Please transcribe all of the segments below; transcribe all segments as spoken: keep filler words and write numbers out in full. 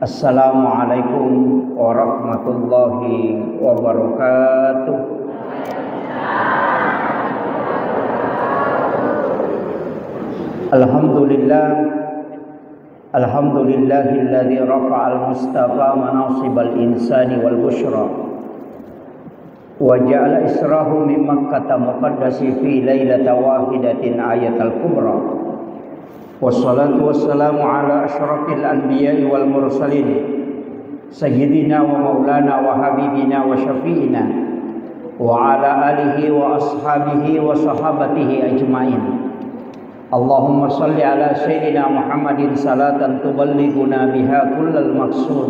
Assalamualaikum warahmatullahi wabarakatuh. Alhamdulillah. Alhamdulillahilladzi rafa'al mustafa manasibal insani wal busyra. Wa ja'ala israhu min Makkata muqaddasi fi lailata wahidatin ayatal kubra. Wassalatu wassalamu ala asyrafil anbiya'i wal mursalin, sayyidina wa maulana wa habibina wa syafi'ina, wa ala alihi wa ashabihi wa sahabatihi ajma'in. Allahumma salli ala sayyidina Muhammadin salatan tuballighuna biha kullal maqsud.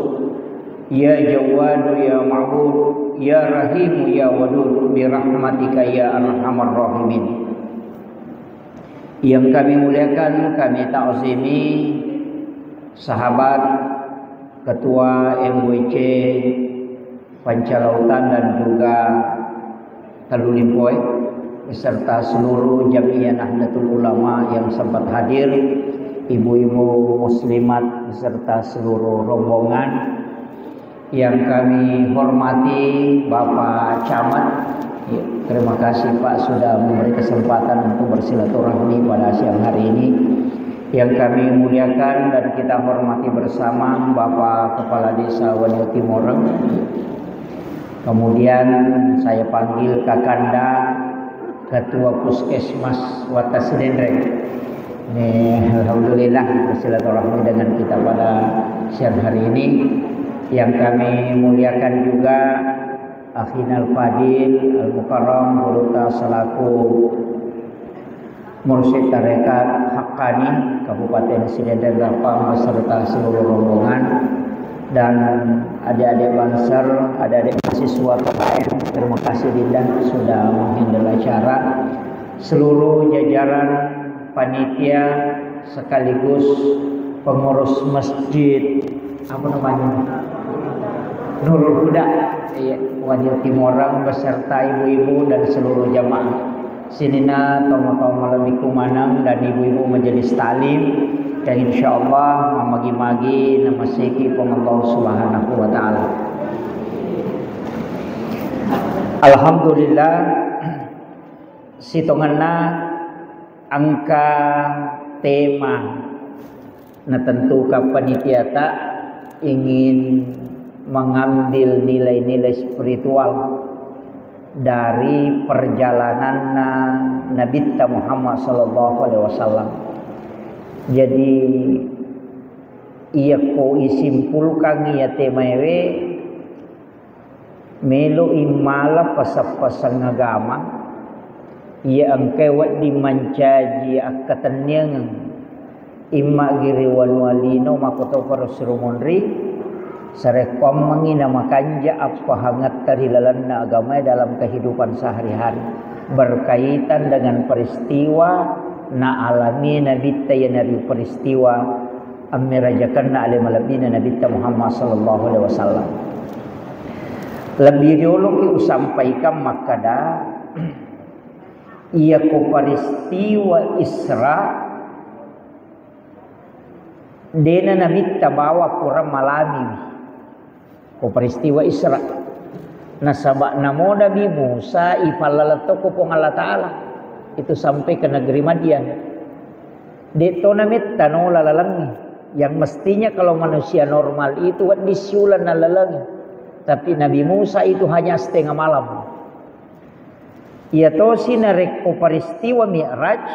Ya Jawwadu ya Ma'bud, ya Rahimu ya Wadud, bi rahmatika ya arhamar rahimin. Yang kami muliakan, kami ta'zimi sahabat Ketua M W C Pancalautan dan juga Tellu Limpoe, beserta seluruh Jam'iyah Nahdlatul Ulama yang sempat hadir, ibu-ibu muslimat beserta seluruh rombongan yang kami hormati, Bapak Camat. Ya, terima kasih, Pak, sudah memberi kesempatan untuk bersilaturahmi pada siang hari ini. Yang kami muliakan dan kita hormati bersama, Bapak Kepala Desa Wanio Timoreng. Kemudian saya panggil Kakanda, Ketua Puskesmas Watta Sidenreng. Ini, alhamdulillah, bersilaturahmi dengan kita pada siang hari ini. Yang kami muliakan juga Akhinal Fadil Al Mukarram, Gurutta selaku Mursyid Tarekat Haqqani Kabupaten Sidenreng Rappang beserta seluruh rombongan dan adik-adik Banser, adik-adik mahasiswa K K M, terima kasih Dinda sudah menghandle acara. Seluruh jajaran panitia sekaligus pengurus masjid, apa namanya? Nurul Huda, iya, Wanio Timoreng beserta ibu-ibu dan seluruh jamaah. Sininna tomatoa malebbiku maneng dan ibu-ibu majelis taklim, yang insyaallah mammagi-magi namaseki Puang Allah Subhanahu wa Ta'ala. Alhamdulillah, sitongenna engka tema natentukan panitiata ingin mengambil nilai-nilai spiritual dari perjalananna Nabitta Muhammad sallallahu alaihi wasallam. Jadi, iyako isimpulkan iya temaewe, melo immala pasang-pasang agama, iya engkae wedding mancaji akkatenniangeng, imma giri wanua lino makkotoparo sirumunri, sarekkoammengngi namakanja appahangetta ri lalenna agamae dalam kehidupan sehari-hari, berkaitan dengan peristiwa naalami Nabitta, iyanaritu peristiwa ammerajakenna ale malebbina Nabitta Muhammad sallallahu alaihi wasallam. Lebih rioloki usampaikan makkada, iyako peristiwa Isra, dena Nabitta bawa pura malamiwi ko peristiwa Isra. Nasaba namo Nabi Musa ipallaleng tokko Puang Allah Ta'ala itu sampai ke negeri Madian. De'to nametta nola lalengnge. Yang mestinya kalau manusia normal itu wedding siuleng nalalengngi. Tapi Nabi Musa itu hanya setengah malam. Iya tosi narekko peristiwa Mi'raj,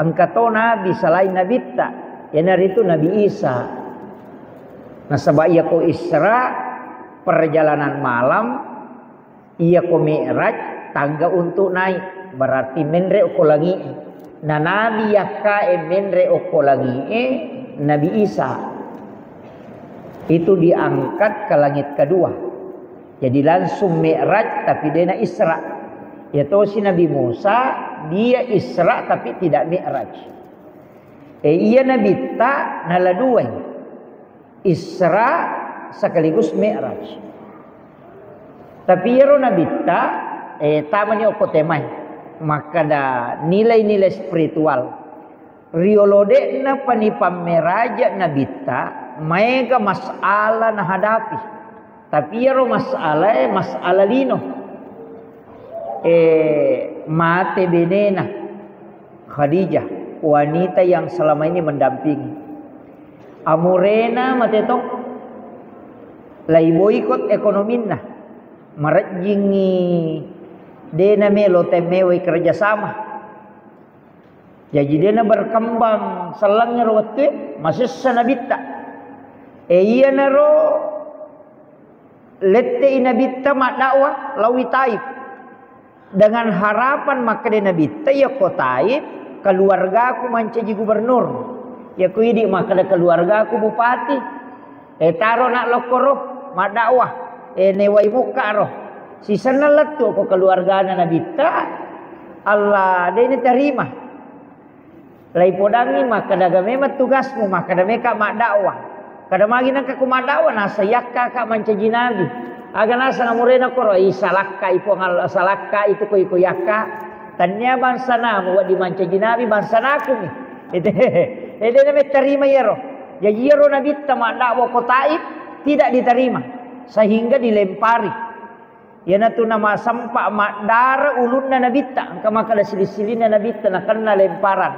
engka to nabi selain Nabitta, iyanaritu Nabi Isa. Nasaba iyako Isra, perjalanan malam, iyako Mi'raj, tangga untuk naik, berarti menre okko langi'e. Na nabi yakkae menre okko langi'e, Nabi Isa. Itu diangkat ke langit kedua. Jadi langsung Mi'raj tapi dena Isra. Ya tosi Nabi Musa, dia Isra tapi tidak Mi'raj. Eh, iya Nabitta nala duai. Isra sekaligus Mi'raj. Tapi iyaro Nabitta, eh, tamani okko temae. Makkada nilai-nilai spiritual. Riolo de'na pani pammeraja Nabitta, Maega masalah nahadapi. Tapi iyaro masalae, masalah lino. Eh, mate benena Khadijah, wanita yang selama ini mendampingi. Amurena mate to, lai boikot ekonominna, marejjingi dena melo temmewai kerjasama. Jaji dena berkembang sellengnge ro wettue, masessa nabitta. E iyanaro lette'i nabitta maddakwah laowi Taif. Dengan harapan makkeda nabitta, "Iyako Taif, keluargaku mancaji gubernur. Iyako idi makkeda keluargaku bupati. E taro na lokkoro maddakwah. E newai mukka ro. Sisenna lettu ko keluargana nabitta." Allah, de' natarima. Laipodangngi makkeda, "Aga memang tugasmu?" Makkeda, "Meka maddakwah." "Kada magi nengka ko maddakwah?" "Nasa yakka ka mancaji nabi." "Aga naseng amurena koro?" "Ih, salakka i Puang Allah, salakka itu ko iko yakka. Tania bangsana mu wedding mancaji nabi, bangsanaku mi." Ede, ede na mettarima iyaro. Jaji iyaro nabitta maddakwah ko Taif tidak diterima sehingga dilempari. Iyanatu namasempa maddara ulunna nabitta, engka makkeda sili-silinna nabitta nakenna lemparan.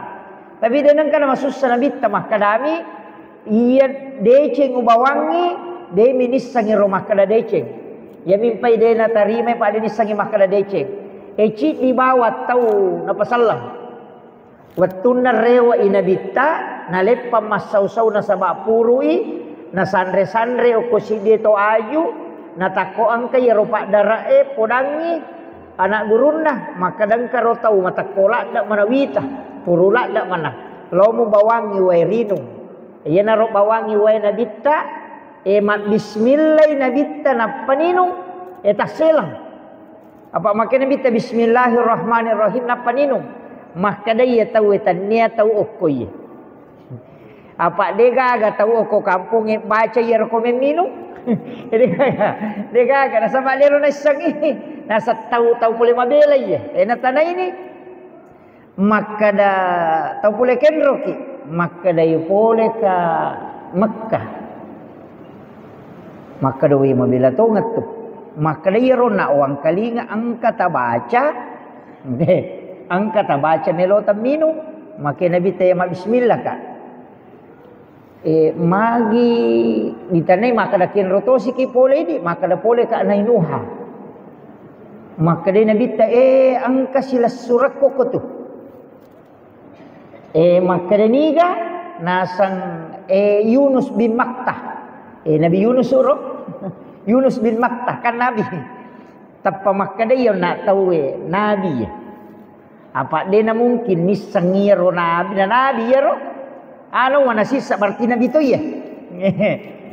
Tapi de' nengka namasussa nabitta, makkedami, "Iya deceng ubawangngi, de' mi nissengi ro makkeda deceng." Iyami mpai de' natarimai, pa de' nissengi makkeda deceng. E ciddi bawang tau napaselleng. Wettunna rewe'i nabitta, naleppang massau-sau nasaba' puru'i, nasanre-sanre okko siddie to aju, natakko engka iyaro paddare'e podangngi ana' gurunna, makkeda, "Engkaro tau matekko ladde' manawita, puru ladde' manang, lao mubawangngi wae rinung." Iyanaro bawangngi wae nabitta, e mabbismillai nabitta nappa ninung, e tasseleng. Apa' makkeda nabitta, "Bismillahirrahmanirrahim," nappa ninung. Makkeda iya tauwe, "Tania tau okko iye." Apa' de' gaga tau okko kampongnge baca iyaro ko memminung. De' gaga, de' gaga, nasaba' de' ro naissengngi. Naseng tau, tau pole mabela iye. E natanaini. Makkeda, "Tau pole kenroki?" Makkeda, "Iyo pole ka Mekkah." Makkeda, "Wei, mabela tongettu." Makkeda, "Iyaro na wangkalinga engka tabaca, engka tabaca melo temminung." Makkeda nabitta, "Iya mabbismillah ka." E, magi ditanai, makkeda, "Kenro tosiki pole idi?" Makkeda, "Pole ka nainuha." Makkeda nabitta, "E, engka silessurekko kotu." E, makkeda, "Niga?" Naseng, e, "Yunus bin Matta." E, Nabi Yunus ro. Yunus bin Matta kan nabi. Tappa makkeda, "Iyo na tauwe nabi." Apa' de' namungkin nisseng iyaro nabi, na nabi iyaro. Anu, mana sissa berarti nabi to iya.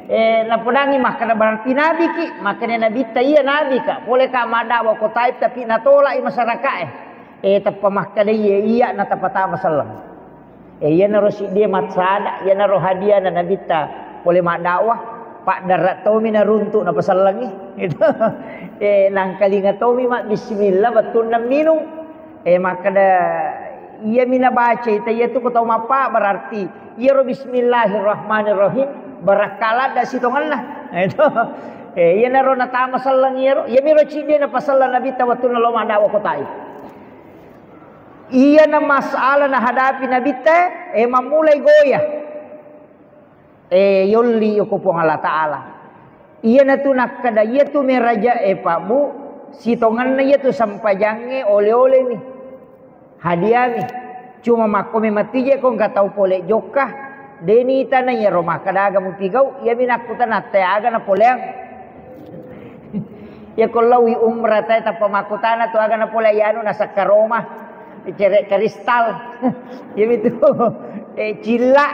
E, napodangngi makkeda, "Berarti nabi ki?" Makkeda nabitta, "Iya nabi ka. Pole ka maddakwah ko Taif tapi natolak i masyaraka'e." E, tappa makkeda, "Iya, iya, natapatama selleng." E, iyanaro siddie massada, iyanaro hadiahna nabitta pole maddakwah, paddara' tomi naruntu' napasellengngi. Gitu. E, nangkalinga tomi mabbismillah wettunna minung. E, makkeda, "Iyami nabacai taiya tu ko tau mappa, berarti iyaro bismillahirrahmanirrahim barakka' ladde' sitongenna." Itu. E, iyanaro natama selleng iyaro. Iyamiro ciddi napaselleng nabitta wettunna lao maddakwah ko Taif. Iyana masalah nahadapi nabitta, e, mammulai goya. E, yolli ko Puang Allah Ta'ala. Iyanatu nakkeda, iyatu meraja e, Pak Bu, sitongenna iyatu sempajangnge ole-olemi. Hadiami. Cuma makko memang tije ko engka tau pole jokka, deni tana iyaro makkeda aga mupigau, iyami nakkutana te aga napoleang. Iya ko laowi umrah tae tappa makkutana tu aga napole iyanu nasakka Roma, cere' kristal. Iyamitu, eh, cilla'.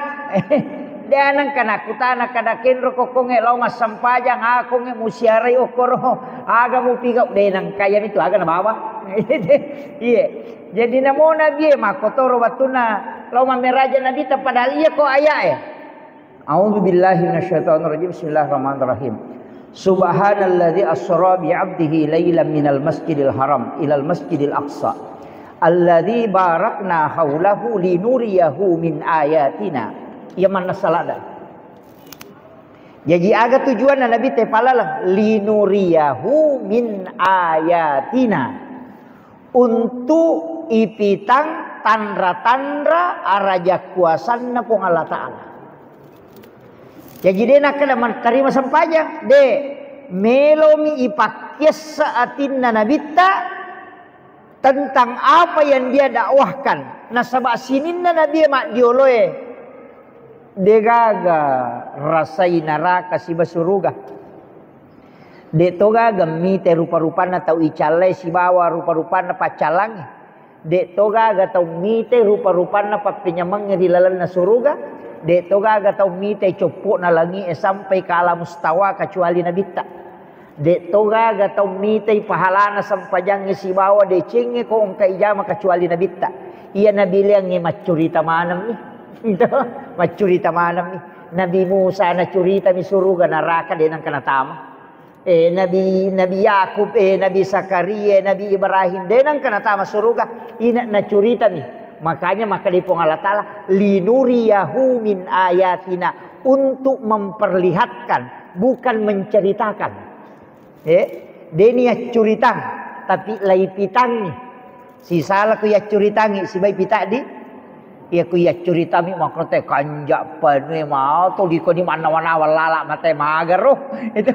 De' nengka nakkutana kada kenro kokkongnge lao massempajang, akongnge musiarai okkoro, aga mupigau, de' nengka, iyamitu aga nabawa. Iye. Jadi namo Nabie makkotoro wettunna lao mammeraja Nabita, padahal iya ko aya'e. A'udzu billahi minasyaitonir rajim. Bismillahirrahmanirrahim. Subhanalladzi asra bi 'abdihi lailan minal masjidil haram ilal masjidil aqsa alladzi barakna haulahu linuriyahu min ayatina. Iya manna salada. Jaji aga tujuanna Nabitta palaleng? Linuriyahu min ayatina. Untuk ipitang tanra-tanra araja kuasanna Puang Allah Ta'ala. Jaji de nakkeda mattarima sempajang, de, melomi ipakkiessa atinna Nabitta tentang apa yang dia dakwahkan. Nasaba sininna Nabi maddioloe, degaga rasai naraka siba suruga. De to gaga mite rupa-rupanna tau icallai sibawa rupa-rupanna paccallangnge. De to gaga tau mite rupa-rupanna pappenyamengnge ri lalenna suruga. De to gaga tau mite coppo'na langi'e sampai ke alam mustawa kecuali Nabitta. De to gaga tau mitei pahalana sempajangnge sibawa decengnge ko engka ijama kecuali Nabitta. Iya nabileangnge maccurita manemmi. Maccurita manemmi. Nabi Musa nacuritami suruga naraka de nengka natama. Eh, Nabi, Nabi Yakub, eh, Nabi Zakaria, Nabi Ibrahim, de nengka natama suruga, ina nacuritami. Makanya maka di Puang Allah Ta'ala, "Linuriyahu min ayatina", untuk memperlihatkan, bukan menceritakan. Eh, de ni accuritang, tapi laipitangi. Sisala ku yaccuritangngi, sibawa ipitaddi. Iya ku yaccuritammi makkote kanja penue mao to liko ni mannawa-nawa lala mate magaro. Itu.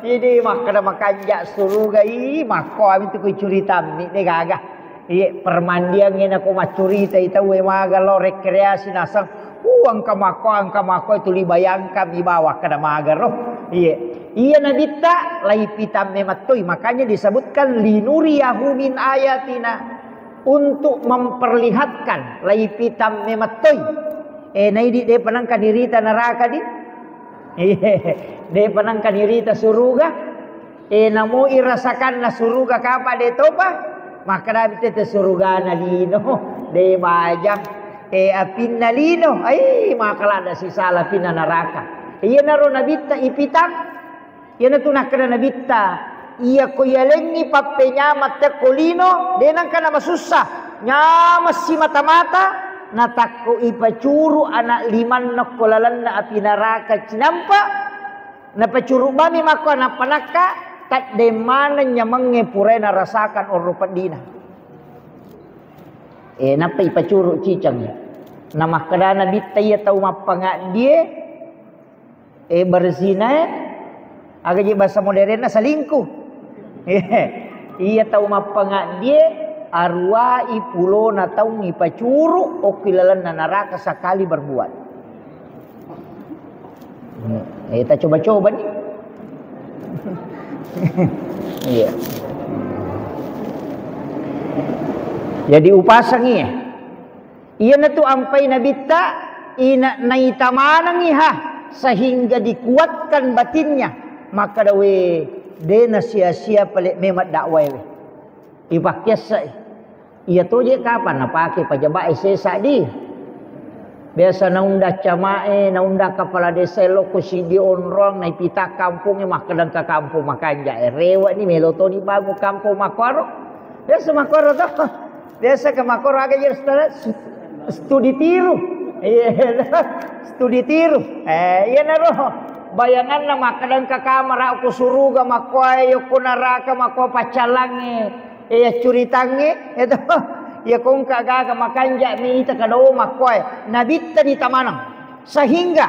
Ini makkeda makanja suruga i makko ami tu ku curitammi de gaga. Iya permandiangnge nako maccuritai tauwe maga lo rekreasi naseng. Uh, engka makko, engka makko tuli bayangkan mi bawa kada magaro. Iya. Iya Nabitta laipitamme mattoi, makanya disebutkan linuriyahu min ayatina. Untuk memperlihatkan laipitamme mattoi. Eh, naidi de panengka nirita naraka di? Iya. De panengka nirita suruga. Eh, namo irasakanna suruga kapa de topa? Makkeda tete surugana lino, de bajang. Eh, apinna lino, ai, makalada sisala apinna naraka. Iyanaro Nabitta ipitang. Iyanatu nakkeda Nabitta, iya ko yalengngi pappenyameng tekko lino, de nengka namasussa. Nyameng simata-mata, natakko ipacuru anak limanna ko lalenna api naraka cinampa. Napacuru bami makko anak panakka, taddeng maneng nyamengnge purae narasakan onro peddina. Eh, nappa ipacuru ciceng. Namakkeda Nabitta iya tau mappangaddie, eh, berzinae, aga je bahasa modernna selingkuh. Iya tau mappangaddie, aruwai pulona taung ipacuru okki lalenna naraka sekali berbuat. Eh, ta coba-coba ni. Iya. Jadi upasangi ya. Iyanatu ampai Nabitta, ina naita manengi ha, sehingga dikuatkan batinnya. Maka dawe dena sia-sia pale memang dakwah we. Ipakkiassai. Iya toje kapang napake pajaba'e sesa di. Biasa naundang camae, naundang kepala desa lokko sidi onrong, naipita kampongnge makkedang ka kampong makanja'e. Rewe ni melo toni bangun kampong makkoro. Biasa makkoro to. Biasa ke makkoro aga je studi, studi tiru. Iya, studi tiru. Eh, iya naro. Bayanganna makkedang ka kamara ko suruga makkoe, yokko naraka makkoe paccalangnge. Iya curitangnge, itu. Iya kongka gaga makanja mita kado makkoe. Nabitta di tamanang. Sehingga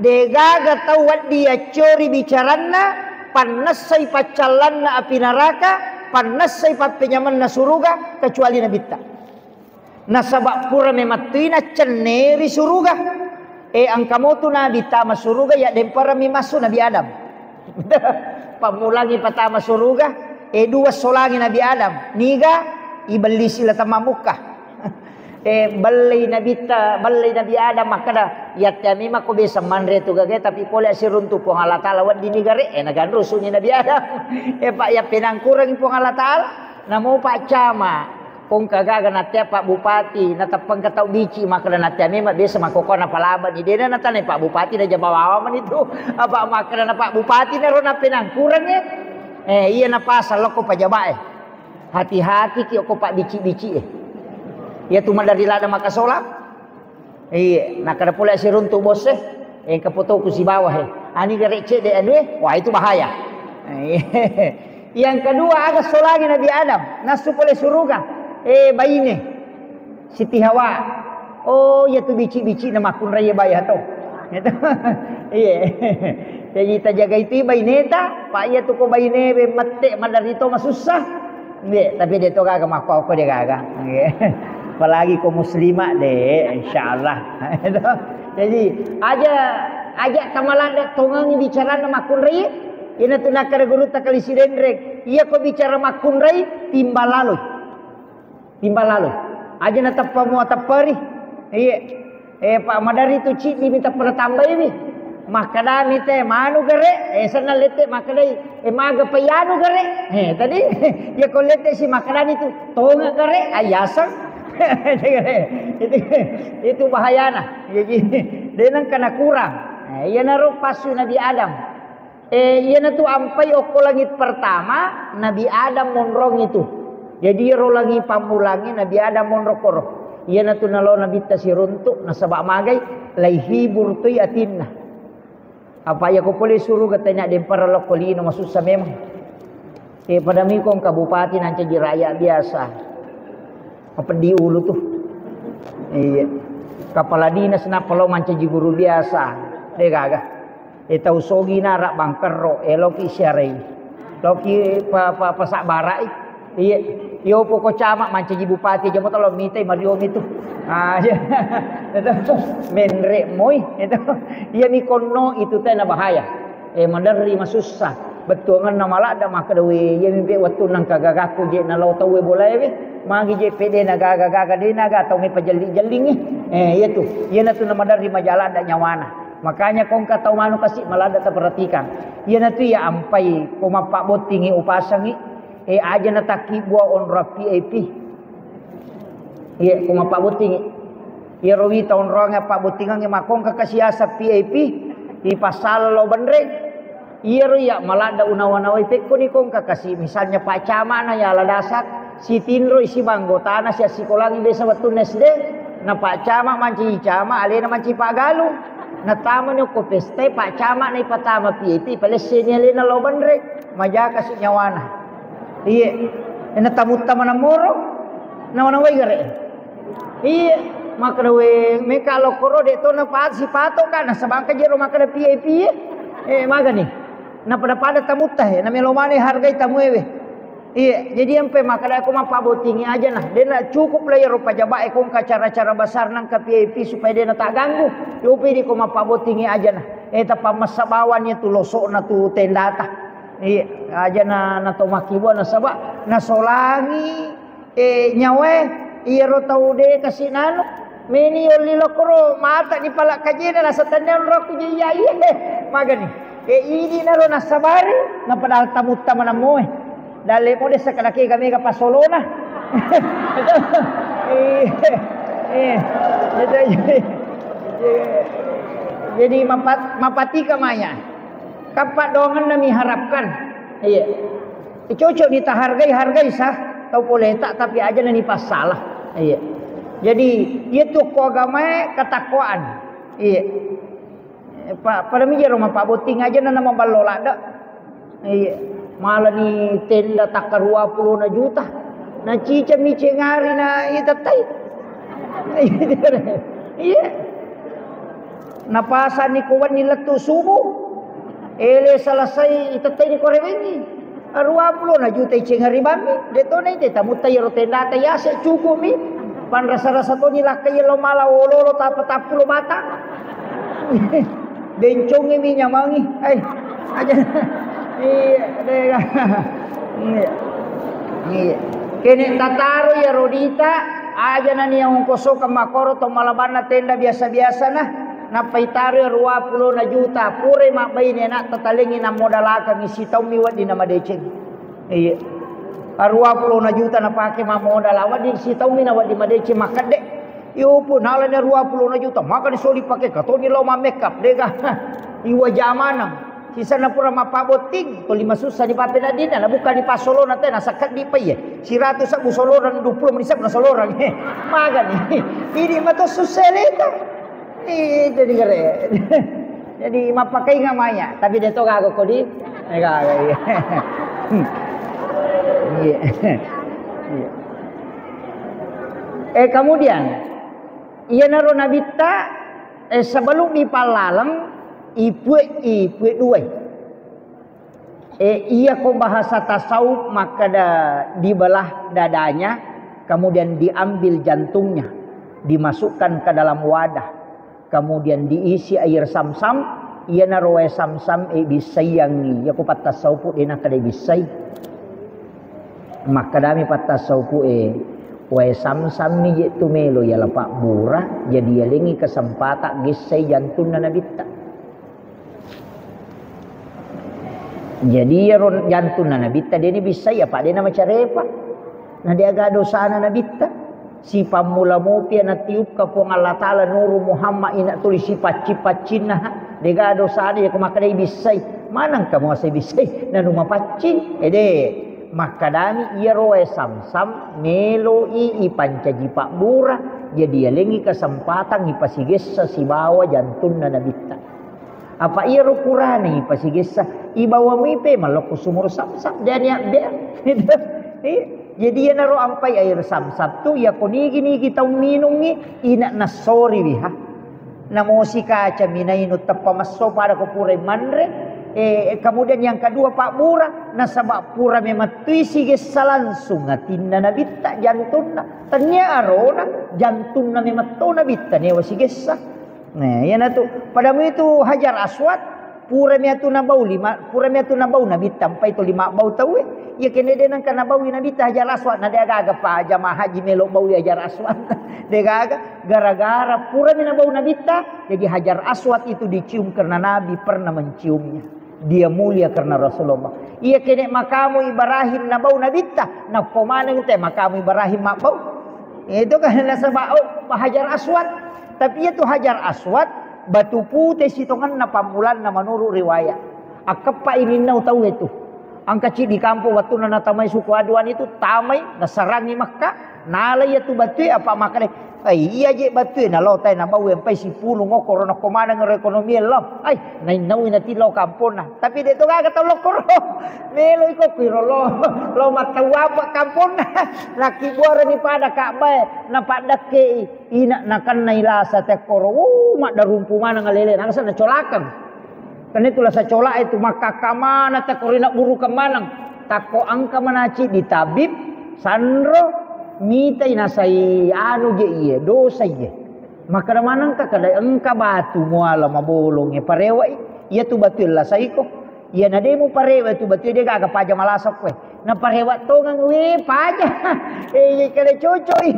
degaga tau waddi yaccori bicaranna, pannessai paccallanna api naraka, pannessai pappenyamenna suruga, kecuali Nabitta. Nasaba pura memattui naccenneri suruga. Eh, engka motu Nabi tama suruga, ya demparami massu Nabi Adam. Pammulangi patama suruga, eh, dua solangi Nabi Adam. Niga ibellisi la tama mukka. Eh, bellei Nabitta, bellei Nabi Adam makkeda, "Yatte memang ko biasa manre tu gaga, tapi pole asiruntu Puang Allah Ta'ala wedding ni gare." Eh, naganrusuni Nabi Adam. Eh, Pak, ya penangkurangi Puang Allah Ta'ala. Namo Pak Cama, kongka gaga nattea Pak Bupati, nateppengka tau bici, makkeda nattea memang biasa makkokona palabani. Dena natanai Pak Bupati, na jama wawa mani tu. Apa makkeda na Pak Bupati naro napenangkurangi. Eh, iya napasang lokko pajaba'e. Hati-hati ki okko pabbici-bici e. Iya tu madari lada makasola. Iya, nakkeda pole siruntu bos e. Engka potoku sibawa he. Ani gare cedde anue, wah, itu bahaya. Yang kedua, aga solangi Nabi Adam, nassu pole suruga. Eh, baine. Siti Hawa. Oh, iya tu bici-bici na makkunrai baya to. Gitu. Iya. Jadi tajaga itu baineta, pak iya tu ko baine be mette maderri to masussa. Nggih, tapi de to gaga makko ko de gaga. Nggih. Apalagi ko muslimah de, insyaallah. Jadi aja aja tamaladde tongengi bicarana makkunrai. Ina tu nakkeda gurutta Kali Sidenreng, iya ko bicara makkunrai timbal laloi. Timbal laloi. Aja nateppa mua tepperi. Iya. Eh, pak maderri tu ciddi mi teppa natambaiwi. Makkedami te manu gare, eh, senna lette makkedai, eh, maga pa ianu gare. Eh, tadi ya ko lette si makkedani tu tonga gare, ayaseng. Itu, itu bahayana. Jadi de nengka nakurang. Eh, iyanaro passu Nabi Adam. Eh, iyanatu ampai okko langit pertama, Nabi Adam monrong itu. Jadi iyaro langit pammulangi Nabi Adam monro koro. Iyanatu nalo Nabitta siruntuk, nasaba magai, laihibur toi atinna. Apa iya ko pole suruga tanya dempara lokko lino masussa memang. Eh, pada mikong ka bupati nancaji rakyat biasa. Mapeddi ulu tu. Iya. Kepala dinas nappa lo mancaji guru biasa. De gaga. E tau sogi nara bangkerro, e loki siarai. Loki pa, pa, pasabbarai. Iya. Yo poko camat mancaji bupati aja mo talo mitai mariomi tu. Ah, iya. Itu menre moi itu. Iya mi konno itu tena bahaya. Eh, maderri masussa. Bettuangenna maladda makkeda, "We, iyami pe wettunna engka gagakku je nalao tauwe bolae we. Magi je pe de nagaga-gaga, de naga tau me pajelli-jellingi." Eh, iya tu. Iyanatu namaderri maja ladda nyawana. Makanya ko engka tau manu kasi maladda taperhatikan. Iyanatu iya ampai ko mappabbottingi upasangi, eh, aja natakkibua onrong V I P. Iya, ko mappabottingi. Iyaro wita onroangnge pabbottingangnge makkongka kasi asa V I P, ipassala lao benreng. Iyaro iya maladda unawa-nawai pekkoni kongka kasi, misalnya Pak Camat na yala dasak, sitinroi siba anggotana siassikolangi biasa wettunna S D, na Pak Camat mancaji camat, alena mancaji paggalung. Natamani okko pesta, Pak Camat na ipatama V I P, ipalesseni alena lao benreng, majakasi nyawana. Iye, na tamutta manammoro, nawa-nawai gare. Iye, makkeda we, meka lokkoro de to na pa-, sipato ka, nasaba engka jero makkeda V I P ye. Eh, magani. Napada-pada tamutta he, namelo mane hargai tamuewe. Iye, jadi ampe makkeda ko mappabottingi aja nah. De na cukup lah iyaro pajabae ko engka acara-acara besar nangka V I P supaya de na tagganggu. Yopi di ko mappabottingi aja nah. Eh, tappa massa bawang iya tu losokna tu tendata. Iya, aja na, na to makkibua nasaba nasolangi, eh, nyawae, iyaro tau de kasi nanu. Meni yolli lokoro mata di pala kajena nasa tennia onrokku je iya iya, eh, magani. Eh, idi naro nasabari, na padahal tamutta manammoe. Dalle mode sakadake ga mega pasolona. Eh, eh, jadi, jadi mapat-, mapatika maya. Kappa doanganna miharapkan. Iya. Cocok ni tahargai, hargai sah tau poleta, tapi aja na ni passalah. Iya. Jadi, iya tu ko agamae ketakwaan. Iya. Pa-, pada mijero mappabotting aja na maballo ladde. Iya. Malani tenda takka dua puluh na juta. Na cica mi cengari na itettai. Iya. Napasani ko wenni lettu subuh. Ele selesai itettai ni korewengi. Dua puluh na juta iceng ribammi. De to na ite tamutta iyaro tendata yase cukup mi. Panrasa-rasa toni lakka yello mala ololo tapa tappulo batang. Bencongi mi nyamangi. Eh, aja. Iya, de. Iya. Iya. Kene tataro iyaro dita, aja nani yang ongkosoka makoro to malabanna tenda biasa-biasa na. Nappa itaro iya dua puluh na juta, purai mabbaine na tatalengi na modalakangi sitaummi wedding na madeceng. Iya. Dua puluh na juta napake mammodala, wedding sitaummi na wedding madeceng makkedde. Iyo pun nalani dua puluh na juta, maka disoli pake katoni lao mammekap, dega. Iwa jamanang. Sisanna pura mappabotting, toli masussa ni papenaddinna, na bukan ni passolona te, nasekkeddi pa iye. Siratu sebbu solorang, dua puluh menit sebbu na solorang. Magani. Ini mato sussa leta. Eh, jadi gare. Jadi mappakainga maya, tapi de to gaga kodi. Eh, gaga, iya. Iya. Iya. Eh, kemudian, iyanaro Nabitta, eh, sebelum dipallaleng, ipue, ipue duai. Eh, iya ko bahasa tasawuf makkeda dibelah dadanya, kemudian diambil jantungnya, dimasukkan ke dalam wadah, kemudian diisi air samsam, iyanaro wae samsam e bissaiangngi, iya ko pattasawufu de nakkeda bissai. Makkedami pattasawufu e, wae samsam mi je tu melo yala pabbura, jadi yalengi kesempatan gessai jantunna Nabitta. Jadi iyaro jantunna Nabitta de nibissai, apa de namacarepa. Na de aga dosana Nabitta. Sipammula mopi natiupka Puang Allah Ta'ala Nuru Muhammad ina tuli sipaccing-paccinna. De aga dosana, iya ko makkeda ibissai. Maneng kamu asa ibissai? Nanu mapaccing. Ede, makkadami iyaro wae samsam meloi ipancaji pabbura. Jadi yalengi kesempatan ipasigessa sibawa jantunna Nabitta. Apa iyaro purana ipasigessa, ibawa mui pemeng lokko sumur Samsam, de nia bea. Iya. Jadi iyanaro ampai air Samsam tu, iya ko nigi-nigi tau minungngi, ina nassoriwi ha. Namosi kaca minainu teppa messo pada ko purai manre. Eh, kemudian yang kedua pabbura, nasaba pura memettui sigessa langsung atinna Nabitta jantunna. Tania arona, jantunna memetto Nabitta newa sigessa. Nah, iyanatu. Padamu itu Hajar Aswad, purami atu nabau lima, purami atu nabau Nabitta, ampai to lima bau tauwe. Iya kene de nengka nabaui Nabitta Hajar Aswad, na de gaga pa jamaah haji melo baui Hajar Aswad. De gaga, gara-gara purami nabau Nabitta, jadi Hajar Aswad itu dicium karena Nabi pernah menciumnya. Dia mulia karena Rasulullah. Iya kene makamu Ibrahim nabau Nabitta, nakko maneng te makamu Ibrahim mabbau. Itu kan nasaba, oh, Hajar Aswad. Tapi itu Hajar Aswad, batu pute sitongenna pammulanna menurut riwayat. Akkeppa ininnau tau itu. Angka ci di kampung wattunna natamai suku Aduan itu, tamai, nasarangi Makkah, nala iya tu batue, apa makkeda, "Ai, iya je batue, nalo tai nabau empai sipulung okoro nakko maneng ro ekonomi lo." Ai, nainnaui nati lo kamponna. Tapi de to gaga tau lokkoro. Melo iko kuiro lo, lo mattau apa kamponna. Nakkibuarani pada Ka'bae, napaddakkei. Ina nakennai lasa tekkoro, wuh, maddarumpu maneng alele, nangasa nacolakeng. Karena itu lasa colak itu makkakka maneng tekkoro, ina burukeng maneng. Takko engka manaci di tabib, sanro, mitai nasai anu je iye, dosa iye. Makkeda maneng ka kada engka batu muala mabolong e parewai, iya tu batu lasaiko. Iyana de muparewa tu batue de gaga paja malasa koe. Naparewa tongeng we paja. Eh, kada cocok i.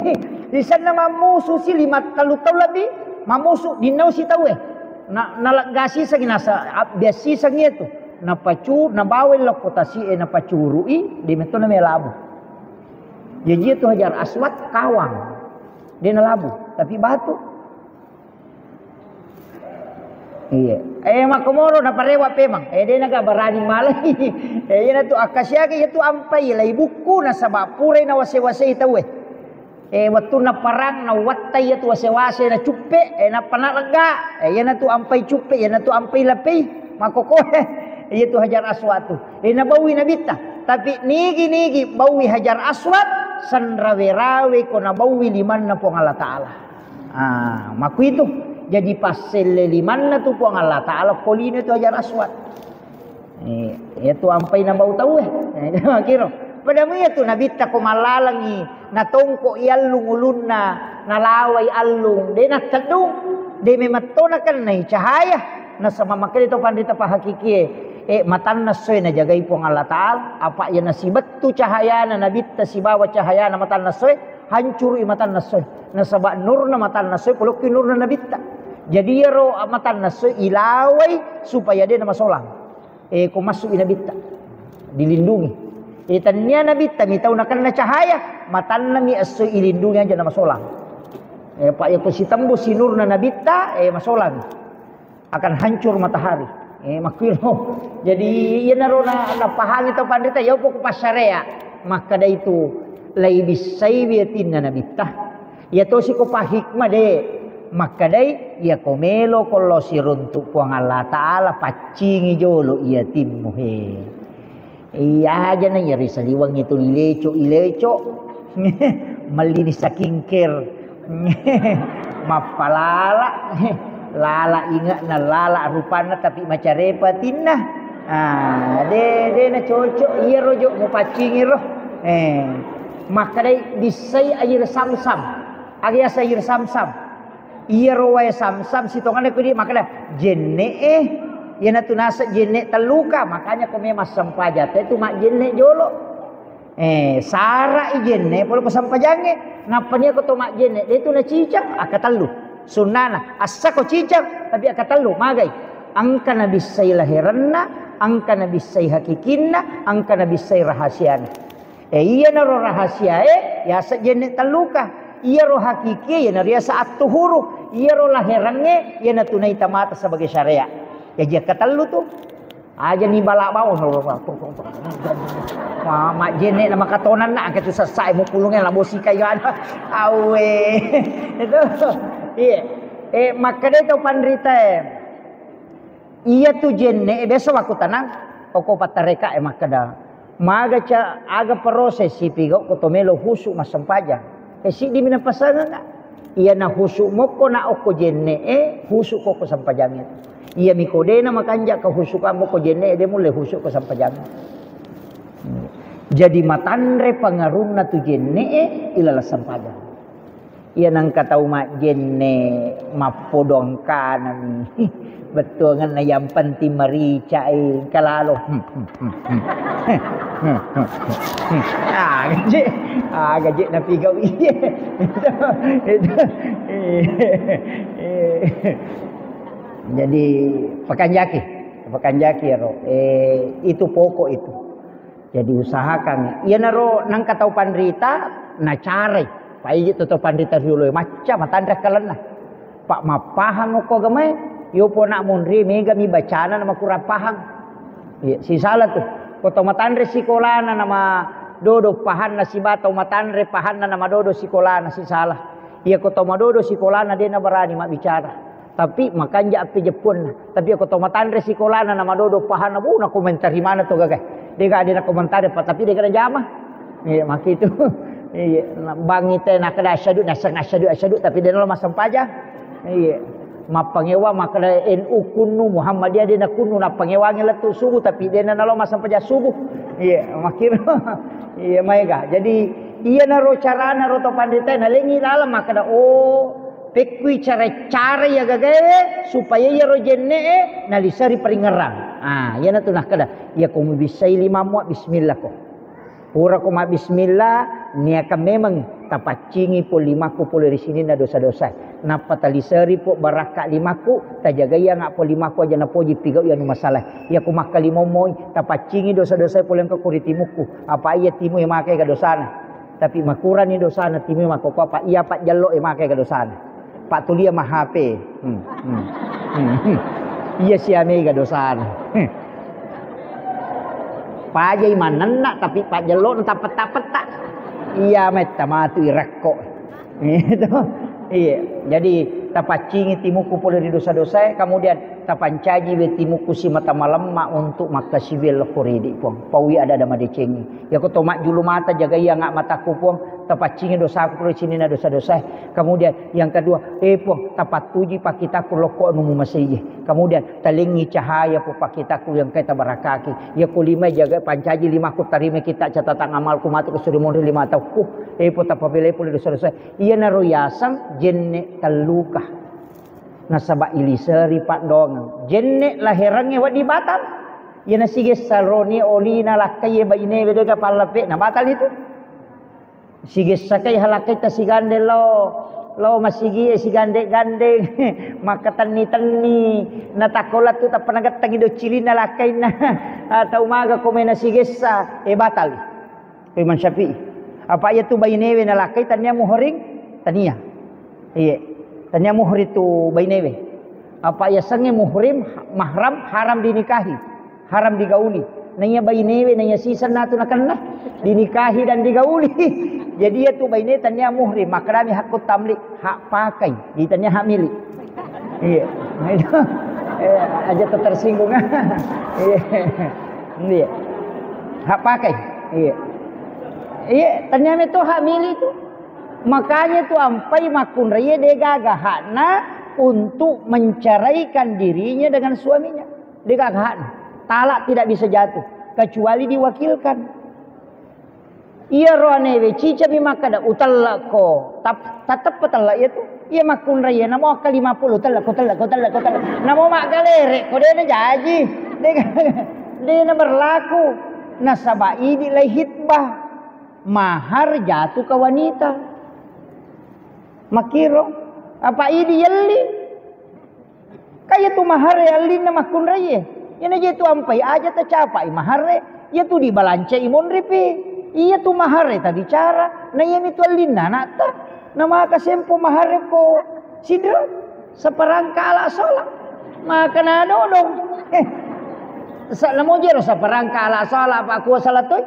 Lisanna mammusu si lima tellu taung lebbi, mammusu dinnau si tauwe. Na, naleggasi sangi nasa, abbiasi sangi itu. Napacu, nabawa lokko tasi e napacurui, de metto na melabu. Jaji itu Hajar Aswad kawang. De nalabu, tapi batu. Iya. Eh, makkomoro naparewa pemang. Eh, de naga barani malai. Eh, iyana tu akkasiaga iya tu ampai lai bukku nasaba purai nawase-wasei tauwe. Eh, wettunna parang nawattai iya tu wase-wase na cuppe, eh, nappa nalegga. Eh, iyana tu ampai cuppe, iyana tu ampai lapei. Makkokkoe. Iya tu Hajar Aswad tu. Eh, nabaui Nabitta. Tapi nigi-nigi baui Hajar Aswad, sanrawe-rawe ko nabaui limanna Puang Allah Ta'ala. Ah, makkuitu. Jadi passelle limanna tu Puang Allah Ta'ala ko lino tu Hajar Aswad. Eh, iya tu ampai nabau tauwe. Eh, makkiro. Padamu iya tu Nabitta ko mallalengi, natongko i allung ulunna, nalawai allung, de natteddung, de memetto nakennai cahaya. Nasaba makkeda to panrita pahakikie, eh, matanna essoe najagai Puang Allah Ta'ala, apa iya nasibettu cahayana Nabitta sibawa cahayana matanna essoe, hancurui matanna essoe. Nasaba nurna matanna essoe polokki nurna Nabitta. Jadi iyaro matanna essoe ilawai supaya de namasolang. Eh, ko massu'i Nabitta, dilindungi. Eh, tania Nabitta mi tau nakenna cahaya, matanna mi essoe ilindungi aja namasolang. Eh, apa iya ko sitembus si nurna Nabitta, eh, masolang. Akan hancur matahari. Eh, makkuiro. Jadi, iyanaro na, napahangi tau panrita, iya upo ku passarea. Makkeda itu, lai bissaiwi atinna Nabitta. Iya tosi ko pahikmah de. Makkedai, iyako melo ko lo siruntu Puang Allah Ta'ala, paccingi jolo iya timmu, he. Iya aja na iya ri saliweng itu ileco, ileco. Mellini skincare. Mappalala. Lala inge'na, lala rupanna, tapi macarepa atinna. Ah, de, de na cocok. Iya rojo mupaccingi ro. Eh, makkedai, bissai air samsam. Aga yaseng air samsam? Iyaro wae samsam sitongenna kudi makkeda, jenne'e, iyanatu naseng jenne' telluka, makanya ko memang sempajang te tu majjenne' jolo. Eh, sara'i jenne' pole ko sempajangnge. Nappa nia ko to majjenne', de tu nacicang, akkatellu. Sunnana, assa ko cicang, tapi akkatellu, magai. Engka nabissai laherenna, engka nabissai hakikinna, engka nabissai rahasiana. Eh, iyanaro rahasiae, yaseng jenne' telluka. Iyaro hakikie, iyanaro yaseng attuhuru. Iyaro laherengnge, iyanatu naita mata sebagai syariat. Jaji akkatellu tu. Aja ni bala bawang. Ma-, majjenne' na makatonanna, angke tu sessae mupulungnge la bosi kayu ada. Awe. Itu. Iya. Eh, makkeda to panritae. Iya tu jenne' e, biasa wakkutanang, okko pattareka e makkeda, maga ca-, aga proses sipigau ko to melo husu massempajang. E, siddi mi napasangenga. Iyana husu mokko na okko jenne' e, husu ko, ko sempajangnge. Iya mi ko dena makanja ka husu ka mokko jenne' e, de mulle husu ko sempajangnge. Jadi matanre pangarunna tu jenne' e, ilala sempajang. Iya nengka tau majjenne' mappodo engkanami. Bettuangenna yang penting merica, eh, engka lalo. Aga je, aga je napigau iye. Itu, itu. Jadi, pakanjaki, pakanjaki ro. Eh, itu pokok itu. Jadi usahakan. Iyanaro nengka tau panrita, nacarai. Paiji to tau panrita riolo e, macca matanre akkalenna. Pak mappahang okko agamae, yo pona monri mega mi bacana na makurang pahang. Iya, sisala tu. Ko tau matanre sikolana nama dodo pahanna siba tau matanre pahanna nama dodo sikolana, sisala. Iya, ko tau madodo sikolana de nabarani mabbicara. Tapi makanja appejeppuanna. Tapi ko to matanre sikolana na madodo pahanna, bu, nakomentari mana to gaga. Dega de nakomentari pa, tapi dega najama. Iya, makkitu. Iya, na-, bangi te nakkeda asyhadu, naseng asyhadu, asyhadu, tapi de nalo massempajang. Iya. Mappangewa makkeda N U kunnu, Muhammadiyah de nakunnu, nappangewangi lettu subuh, tapi de nalo massempajang subuh. Iya, makkiro. Iya, maega. Jadi, iyanaro carana ro to panrita nalengi laleng makkeda, oh, pekkui cara-cara iya gagaewe supaya iyaro jenne'e naliseri paringerang. Ah, iyanatu nakkeda, iya ko mubissai limammu, bismillah ko. Pura ko mabbismillah, niakan memang tapaccingi po limakku pole ri sininna dosa-dosa. Nappa taliseri po barakka limakku, tajagai anga po limakku aja napoji pigau iyanu masalah. Iya ko makkalimomoi, tapaccingi dosa-dosa pole engka ko ri timukku. Apa iya timu e makai ga dosana. Tapi makurani dosana timu makkokko, apa iya pajjello e makai ga dosana. Pak tulia ma H P. Hmm, hmm, hmm, hmm. Iya sia mega dosana. Hmm. Pajai manenna tapi pajjello tapetta-petta. Iya metta matu irekko. Gitu. Iya. Jadi tapaccingi timukku pole ri dosa-dosa, kemudian tapancaji we timukku simata malemma untuk makkasiwiang lokko ridi, Puang. Paui ada-ada madecengi. Yako to majjulu mata, jagai anga matakku, Puang. Tapaccingi dosaku pole sininna dosa-dosa. Kemudian yang kedua, eh, Puang, tapattuji pakkitakku lokko anu mumasei. Kemudian talengi cahaya pu pakkitakku yang kai tabarakaki. Yako lima jaga pancaji limakku, tarima kita catatan amalku matu ke suri monri lima taukku. Eh, Puang, tapabelai pole dosa-dosa. Iyanaro yaseng jenne' telluka. Nasaba iliseri paddoangeng. Jenne' laherangnge wedding batal. Iyana sigessa roni olina lakkai bainewe dega pallape'na, batal itu. Sigessa kai halakkaita sigandeng lao, lao masigie sigandeng-gandeng, makkatenni-tenni, natakko lettu tappa nagettengi doccilinna lakkainna. Ah, tau maga ko mena sigessa, eh, batal. Ko Imam Syafi'i. Apa iya tu bainewe nalakkai tania muhrim? Tania. Iya. Tania muhrim tu bainewe. Apa iya sengnge muhrim, mahram, haram dinikahi, haram digauli. Naiya bainewe, naiya sisenna tu nakenna dinikahi dan digauli. Jadi, iya tu baine tania muhrim, makkedami hakku tamlik, hak pakai, di tania hak milik. Iya. Nah, itu. Eh, aja tersinggung. Iya. Iya. Hak pakai. Iya. Iya, tania metu hak milik tu. Makanya tu ampai makkunrai de gaga hakna untuk menceraikan dirinya dengan suaminya. De gaga hakna. Talak tidak bisa jatuh kecuali diwakilkan. Iya roanewe, cicami makkeda, "Utellekko." Tap-, tatteppa tellek iya tu. Iya makkunrai iya, namo akka lima puluh, "Utellekko, utellekko, utellekko, utellekko." Namo maggalere ko, de najaji. De, de na berlaku. Nasaba idi lai hitbah. Mahar jatuh ke wanita. Makkiro. Apa idi yelli? Ka iya tu mahare allinna makkunraie. Iyana je tu ampai aja tacapai mahare, iya tu dibalancai monripi. Iya tu mahare tabicara, na iya mitu allinna anakta. Na maka sempo mahare ko sidra, seperangka alat sholat. Maka na dodong. Eh, sa-, namo jero seperangka alat sholat, apa kuasa latoi?